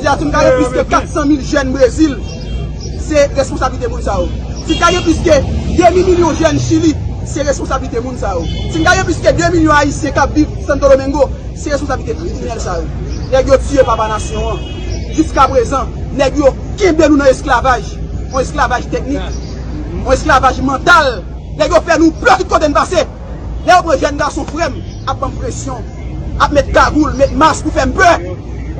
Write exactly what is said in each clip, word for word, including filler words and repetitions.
Deja, si n ka gen plis ke kat san mil jèn Brezil, se responsablite moun sa yo. Si n ka gen plis ke demi milyon jèn Chili, se responsablite moun sa yo. Si n ka gen plis ke de milyon Ayisyen k ap viv Santo Domingo, se responsablite kriminèl sa yo. Nèg yo tiye papa nasyon an. Jiskaprezan, nèg yo kenbe nou nan esklavaj. Yon esklavaj teknik, yon esklavaj mantal. Nèg yo fè nou pè tout kote n pase. Lè yo pran jèn gason frè m, ap ban m presyon, ap met kagoul, met mas pou fè m pè.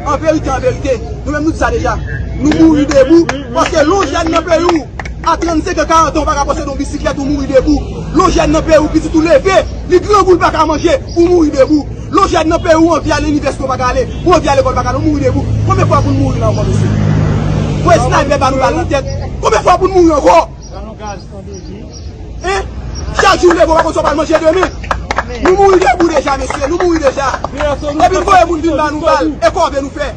An verite, an verite, nou menm nou di sa deja. Nou mouri debou, paske lè w jèn nan peyi w, a trannsenk an, karant an, ou pa ka posede yon bisiklèt, ou mouri debou. Lè w jèn nan peyi w, pitit ou leve, li grangou, li pa ka manje, ou mouri debou. Lè w jèn nan peyi w, ou anvi al inivèsite, ou pa ka ale, ou anvi al lekòl, ou pa ka ale, ou mouri debou. Konbyen fwa pou n mouri la ankò, mesye? Voye snaypè ba nou bal nan tèt. Konbyen fwa pou n mouri ankò? Hein? Chak jou w leve, w pa konn sa w pral manje demen. Nou mouri debou deja, mesye, nou mouri deja. Epi n voye moun vin ba nou bal, e kòve nou fè.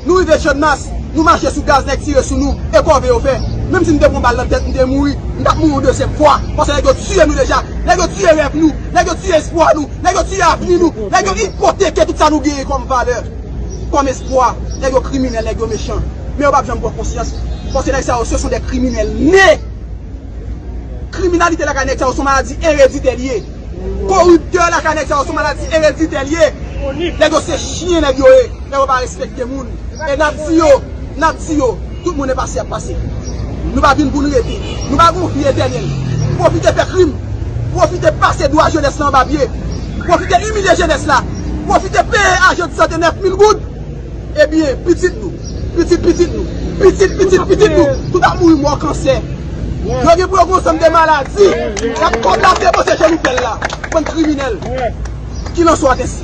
Nou rive Channmas, nou mache sou gaz, nèg tire sou nou, e kòve yo fè. Menm si n te pran bal nan tèt, n te mouri, n t ap mouri yon dezyèm fwa. Paske nèg yo tiye nou deja. Nèg yo tiye rèv nou, nèg yo tiye espwa nou, nèg yo tiye avni nou, nèg yo ipoteke tout sa nou genyen kòm valè, kòm espwa. Nèg yo kriminèl, nèg yo mechan. Men yo p ap janm pran konsyans. Paske nèg sa yo, ce sont des criminels nés. Kriminalite lakay nèg sa yo se yon maladi ereditè li ye. Koriptè lakay nèg sa yo se yon maladi ereditè li ye. Nèg yo se chen nèg yo ye. Nèg yo pa respekte moun. E n ap di yo, n ap di yo, tout moun e pase ap pase. Nou pa vin pou n rete. Nou pa gen yon vi etènèl. Pwofite fè krim. Pwofite pase dwa jenès la anba pye. Pwofite imilye jenès la. Pwofite peye ajan de sante nèf mil goud. Ebyen, pitit nou, pitit pitit nou, pitit pitit pitit nou, tout ap mouri mò kansè. Yo gen pou yo gen yon sanm de maladi. Y ap kòb la depoze je nou pèl la. Bann kriminèl. Qu'il en soit ainsi.